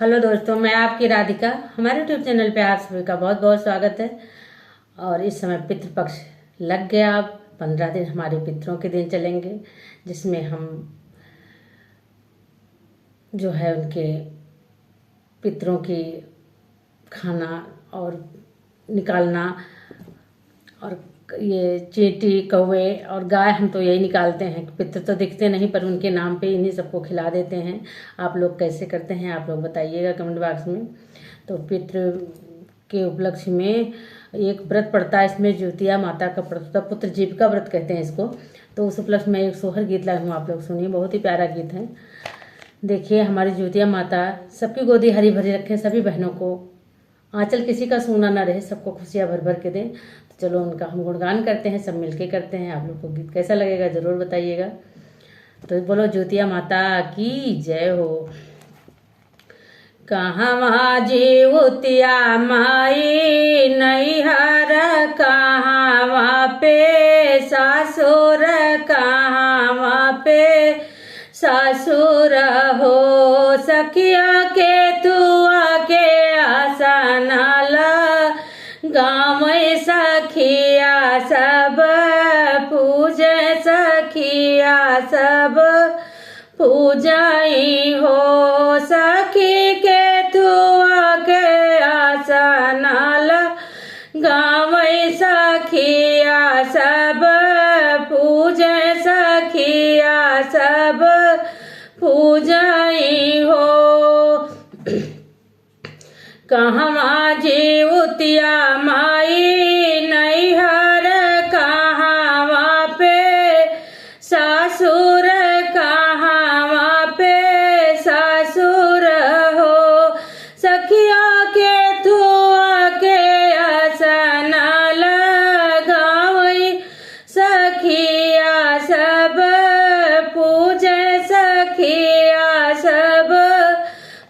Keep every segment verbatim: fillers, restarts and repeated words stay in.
हेलो दोस्तों, मैं आपकी राधिका। हमारे YouTube चैनल पे आप सभी का बहुत बहुत स्वागत है। और इस समय पितृपक्ष लग गया। अब पन्द्रह दिन हमारे पितरों के दिन चलेंगे, जिसमें हम जो है उनके पितरों की खाना और निकालना और ये चींटी, कौवे और गाय, हम तो यही निकालते हैं। पितर तो दिखते नहीं, पर उनके नाम पे इन्हीं सबको खिला देते हैं। आप लोग कैसे करते हैं, आप लोग बताइएगा कमेंट बॉक्स में। तो पितर के उपलक्ष्य में एक व्रत पड़ता है, इसमें ज्योतिया माता का व्रत होता है, पुत्र जीविका व्रत कहते हैं इसको। तो उस उपलक्ष्य में एक सोहर गीत लाई हूँ, आप लोग सुनिए, बहुत ही प्यारा गीत है। देखिए, हमारी ज्योतिया माता सबकी गोदी हरी भरी रखें, सभी बहनों को आंचल किसी का सूना ना रहे, सबको खुशियाँ भर भर के दें। तो चलो, उनका हम गुणगान करते हैं, सब मिलके करते हैं। आप लोग को गीत कैसा लगेगा, जरूर बताइएगा। तो बोलो, ज्योतिया माता की जय हो। कहाँ ज्योतिया माई नैहर, कहाँ पे सासुर, कहाँ पे सासुर हो। सखिया केतुआ के आसन लगावै सखिया सब, पूजै सखिया सब पूजै हो। सखी केतुआ के आसन लगावै सखिया सब, पूजै सखिया सब पूजै हो। कहाँ ज्योतिया माई नैहर, कहाँ पे सासुर, कहाँ पे सासुर हो। सखिया केतुआ के आसन लगावै सखिया सब, पूजै सखिया सब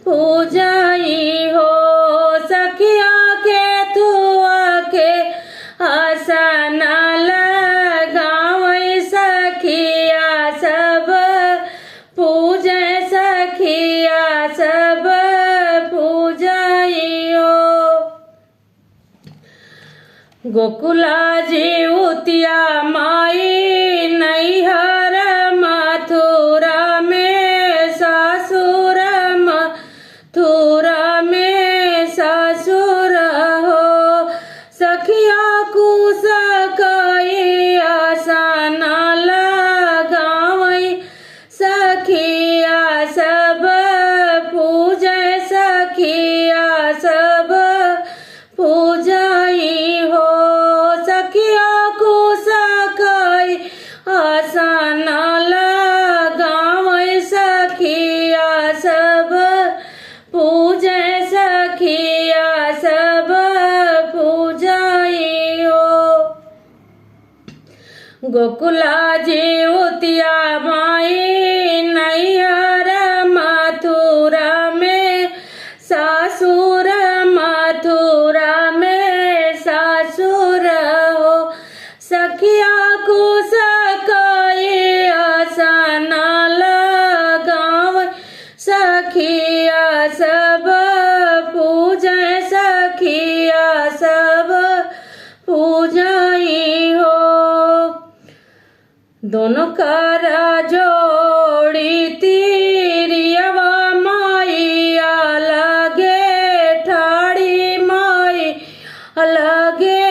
पूजै हो। सखिया केतुआ के आसन लगावै सखिया सब, पूजै सखिया सब पूजै हो। गोकुला ज्योतिया माई नैहर, मथुरा में सासुर, मथुरा में सासुर हो। सखिया कुश कई आसन लगावै सखिया सब, पूजै सखिया सब पूजै हो। सखिया कुश कई आसन लगावै सखिया सब, पूजै सखिया सब पूजै हो। गोकुला ज्योतिया माई नैहर, मथुरा में सासुर, मथुरा में सासुर हो। सखिया कुश कई आसन लगावै सखिया सब, पूजै सखिया सब पूजै हो। दोनों कर जोड़ी तिरियवा मैया लगे ठाड़ी, मैया लगे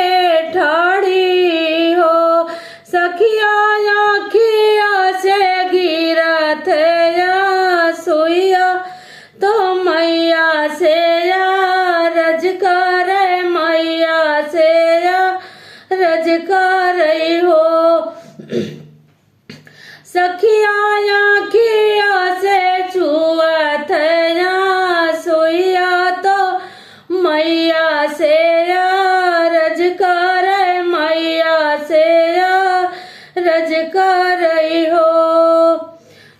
ठाड़ी हो। सखिया आँखिया से गिरत आँसुइया, तो मैया से अरज करै, मैया से अरज करै हो। सखिया आँखिया से चुअत आँसुइया, तो मैया से अरज करै, मैया से अरज करै हो।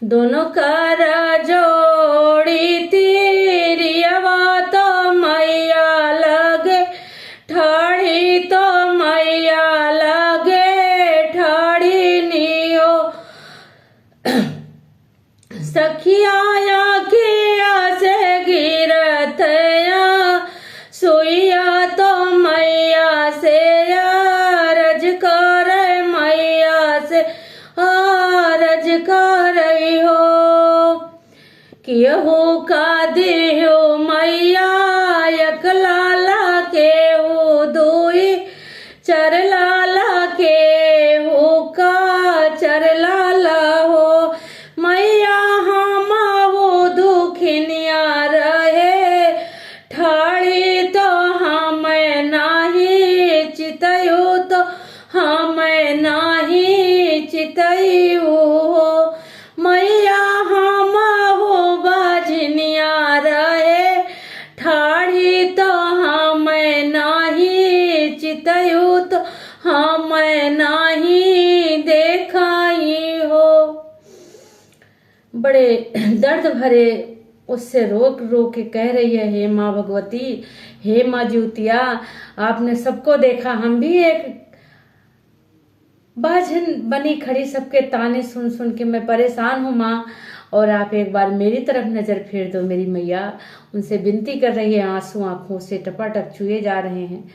दोनों कर जोड़ी तिरियवा, तो मैया लगे ठाड़ी, तो मैया लगे ठाड़ी नी हो। सखिया आँखिया से गिर यहू का दियो मैया, एक लाला केहू दुई, चार लाला केहू का चार लाला हो। मैया हमहू दुखिनिया रहे ठाड़ी, तो हमें नाही चितयू, तो हमें नाही चितयू हो। मैया हमहू बाझिनिया रहे ठाड़ी, तो हमें नाही चितयू, तो हमें नाही देखाई हो। बड़े दर्द भरे उससे रो रो के कह रही है, "हे माँ भगवती, हे माँ जीवतिया, आपने सबको देखा, हम भी एक बाझिन बनी खड़ी, सबके ताने सुन सुन के मैं परेशान हूँ माँ, और आप एक बार मेरी तरफ नज़र फेर दो मेरी मैया।" उनसे विनती कर रही है, आंसू आंखों से टपाटप चुए जा रहे हैं।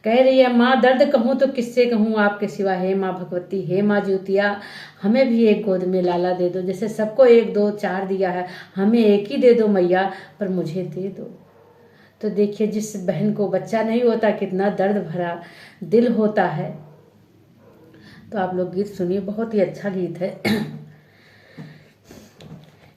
कह रही है, "माँ, दर्द कहूँ तो किससे कहूँ आपके सिवा, हे माँ भगवती, हे माँ जीवतिया, हमें भी एक गोद में लाला दे दो, जैसे सबको एक दो चार दिया है, हमें एक ही दे दो मैया, पर मुझे दे दो।" तो देखिए, जिस बहन को बच्चा नहीं होता, कितना दर्द भरा दिल होता है। तो आप लोग गीत सुनिए, बहुत ही अच्छा गीत है।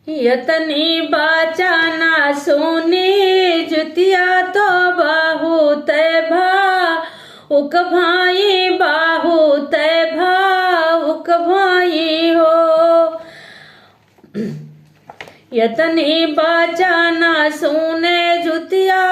यतनी बाचा ना सुनी जुतिया तो बहुत भावुक भाई, बहुत भावुक भाई हो। यतनी बाचा ना सुने जुतिया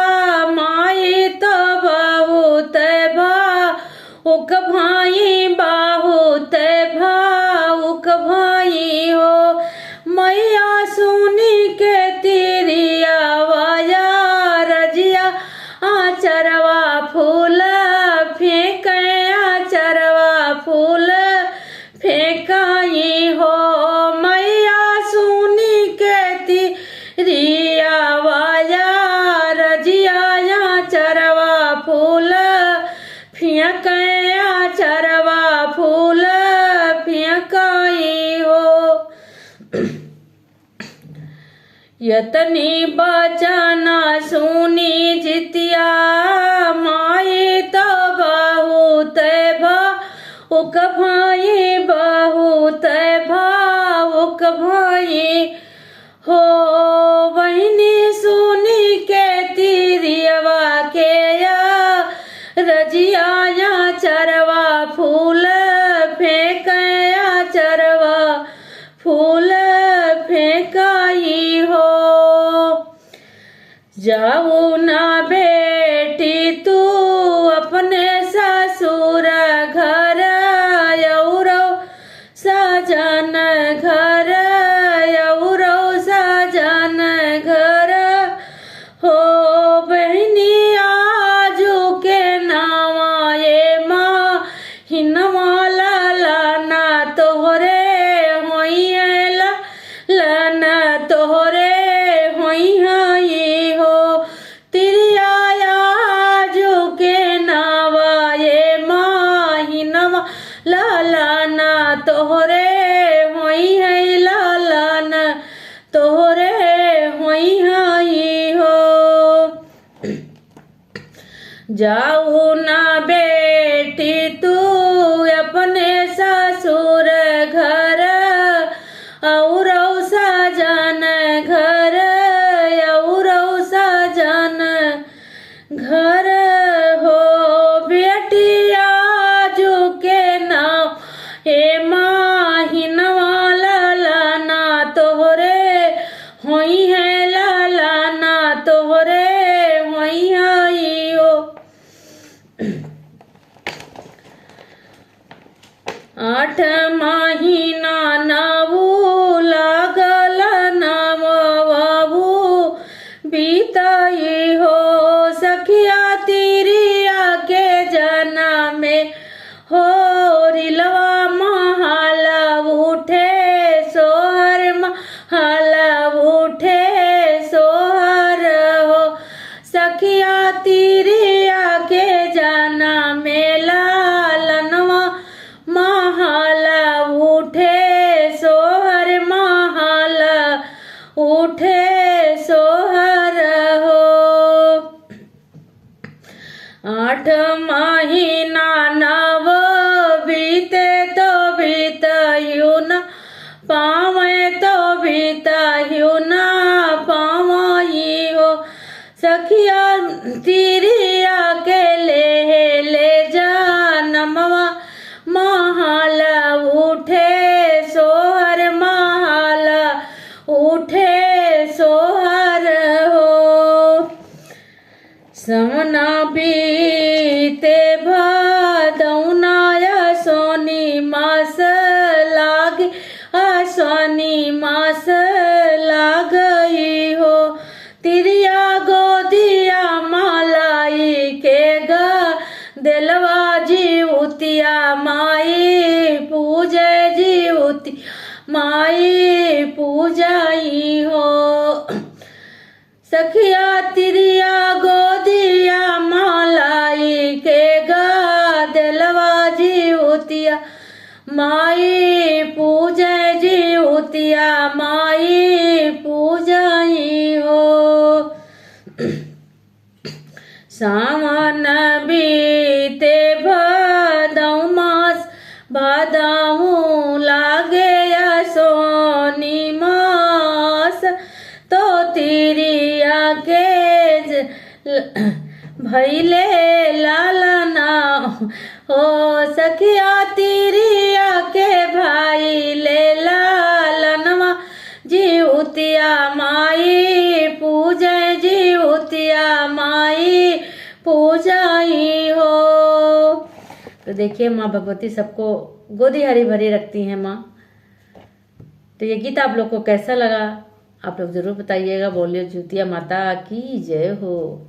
माई तो बहुत भावुक भाई, बहुत भावुक भाई हो। मैया सुनी के तिरिया वाया रजिया, आचरवा फूल फेंके, आचरवा फूल फेंकाई हो। मैया सुनी के तिरिया वाया रजिया, आचरवा फूल फेंके, आचरवा फूल फेंकाई हो। यतनी बाचा ना सुनी जितिया माई तो बहुत भावुक भाई, बहुत भावुक भाई हो। बहिनी सुनी के तिरियवा के या रजिया, आचरवा फूल फेंके, आचरवा फूल फेंकाई हो। जाऊ ना बेटी तू अपने ससुर घर, औरो सजन घर, औरो सजन घर हो। बहिनी आजू के नावा ए माँ हिनवा लाला ना तोहरे होइहैं, लाला ना तोहरे होइहैं हो। तिरिया आजू के नावा ए माँ हिनवा लाला ना तोहरे होइहैं, लाला ना तोहरे होइहैं हो। जाऊ ना बेटी तू अपने ससुर घर, औरो सजन घर, औरो सजन घर हो। बेटी आजू के नावा ए माँ हिनवा लाला ना तोहरे होइहैं, लाला ना तोहरे होइहैं हो। आठ महीना नाऊ लागल नाव बाबू बीताई हो। सखिया तिरिया के जनमे हो रिलवा महल उठे सोहर, महल उठे सोहर हो। सखिया तिरिया के जनमे लालनवा महल उठे सोहर, महल उठे सोहर हो। आठ महीना नव बीते तो बीतहिउ ना पावे, तो बीतहिउ ना पावई हो। सखिया तिरिया के लेहे ले जनमवा, महल उठे सोहर, महल उठे सोहर हो। समना बीते भादौना, असोनी मास लागे, असोनी मास लागई हो। तिरिया गोदिया मा लाई के गा देलवा जिउतिया, माई पूजे जिउतिया, माई पूजई हो। सखिया तिरिया गोदिया मा लाई के गा देलवा जिउतिया, माई पूजे जिउतिया, माई पूजई हो। सावन बीते भादौ मास, भादौ लागे असोनी मास, तो तिरिया के ज-, ल-, भइले लालना हो। सखिया तिरिया के भइले लालनवा, जिउतिया माई पूजे, जिउतिया माई पूजई हो। तो देखिए, माँ भगवती सबको गोदी हरी भरी रखती हैं माँ। तो ये गीत आप लोग को कैसा लगा, आप लोग जरूर बताइएगा। बोलिए जिउतिया माता की जय हो।